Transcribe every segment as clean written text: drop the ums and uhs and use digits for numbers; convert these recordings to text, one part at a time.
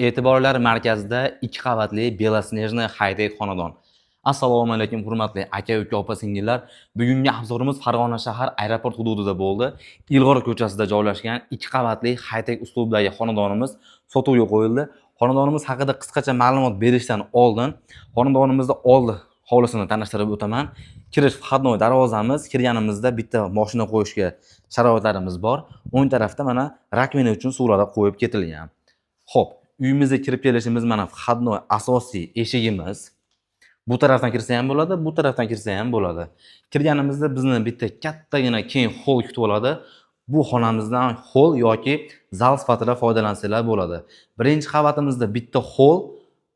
E'tiborlar markazida 2 qavatli Белоснежный high-tech xonadon. Assalomu alaykum hurmatli aka, uka, opa, singillar. Bugungi obzorimiz Farg'ona shahar aeroport hududida bo'ldi. Ilg'or ko'chasida joylashgan 2 qavatli high-tech uslubdagi xonadonimiz sotuvga qo'yildi. Xonadonimiz haqida qisqacha ma'lumot berishdan oldin xonadonimizni oldi hovlisini tanishtirib o'taman. Kirish входной darvozamiz, kirganimizda bitta mashina qo'yishga sharoitlarimiz bor. O'ng tarafda mana rakvina uchun suvlar qo'yib ketilgan. Xo'p, uyimizga kirib kelishimiz mana входной asosiy eshigimiz. Bu tarafdan kirsa ham bo'ladi, bu tarafdan kirsa ham bo'ladi. Kirganimizda bizni bitta kattagina keng hol kutib oladi. Bu xonamizdan hol yoki zal sifatida foydalansanglar bo'ladi. Birinchi qavatimizda bitta hol,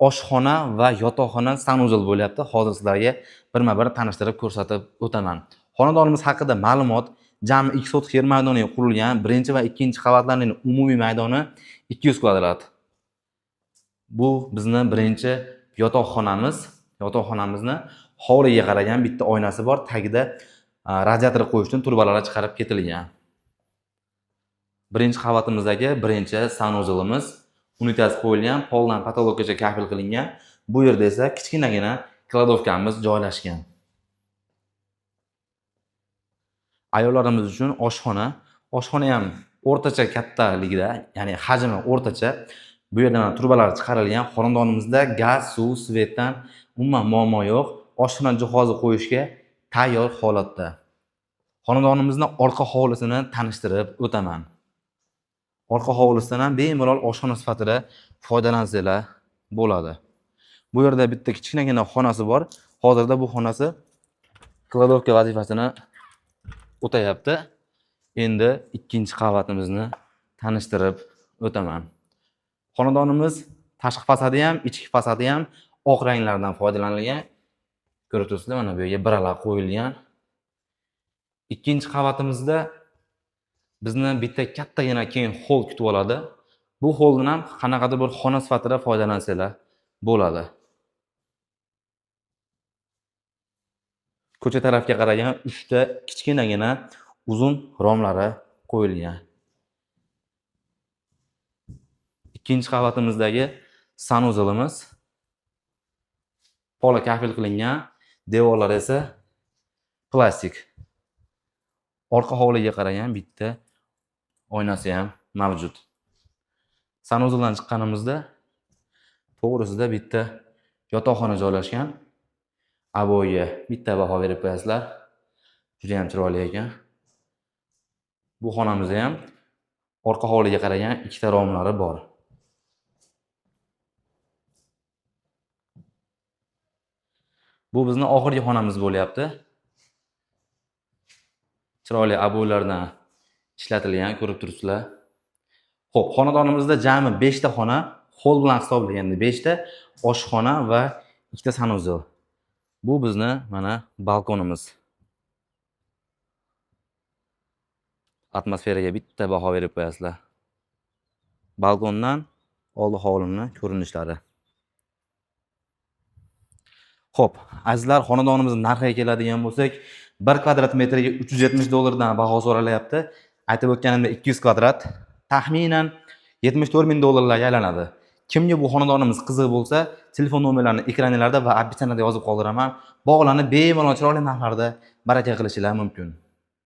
oshxona va yotoqxona sanuzel bo'lyapti. Hozir sizlarga birma-bir tanishtirib ko'rsatib o'taman. Xonadonimiz haqida ma'lumot: jami 2 sotix yer maydoniga qurilgan. Birinchi va ikkinchi qavatlarning umumiy maydoni 200 kvadrat. Bu bizni birinchi yotoqxonamiz. Yotoqxonamizni hovliga qaragan bitta oynasi bor, tagida radiator qo'yish uchun trubalari chiqarib ketilgan. Birinchi qavatimizdagi birinchi sanuzelimiz, unitaz qo'yilgan, poldan potolokgacha kafel qilingan. Bu yerda esa kichkinagina kladovkamiz joylashgan. Ayollarimiz uchun oshxona. Oshxona ham o'rtacha kattaligida, ya'ni hajmi o'rtacha. Bu yerda mana trubalar chiqarilgan. Xonadonimizda gaz, suv, svetdan umuman muammo yo'q. Oshxona jihozi qo'yishga tayyor holatda. Xonadonimizni orqa hovlisini tanishtirib o'taman. Orqa hovlisidan ham bemalol oshxona sifatida foydalansanglar bo'ladi. Bu yerda bitta kichkinagina xonasi bor. Hozirda bu xonasi kladovka vazifasini o'tayapti. Endi ikkinchi qavatimizni tanishtirib o'taman. Xonadonimiz tashqi fasadi ham, ichki fasadi ham oq ranglardan foydalanilgan. Ko'rib turibsizlar, mana bu yerga biralar qo'yilgan. Ikkinchi qavatimizda bizni bitta kattagina keng hol kutib oladi. Bu holdan ham qanaqadir bir xona sifatida foydalansanglar bo'ladi. Ko'cha tarafga qaragan 3 ta kichkinagina uzun romlari qo'yilgan. Ikkinchi qavatimizdagi sanuzelimiz poli kafel qilingan, devorlar esa plastik. Orqa hovliga qaragan bitta oynasi ham mavjud. Sanuzeldan chiqqanimizda to'g'risida bitta yotoqxona joylashgan. Aboyga bitta baho berib qo'yasizlar. Juda ham chiroyli ekan. Bu xonamizda ham orqa hovliga qaragan ikkita romlari bor. Bu bizni oxirgi xonamiz bo'lyapti. Chiroyli aboylardan ishlatilgan, ko'rib turibsizlar. Xo'p, xonadonimizda jami 5 ta xona, hol bilan hisoblaganda 5 ta oshxona va 2 ta sanuzel. Bu bizni mana balkonimiz. Atmosferaga bitta baho berib qo'yasizlar. Balkondan oldi hovlini ko'rinishlari. Xo'p, azizlar, xonadonimizning narxiga keladigan bo'lsak, 1 kvadrat metriga 370 dollardan baho so'ralyapti. Aytib o'tganimdek 200 kvadrat taxminan 74 ming dollarlarga aylanadi. Kimga bu xonadonimiz qiziq bo'lsa, telefon nomerlarini ekranlarda va описаниеda yozib qoldiraman. Bog'lanib bemalol chiroyli narxlarda baraka qilishinglar mumkin.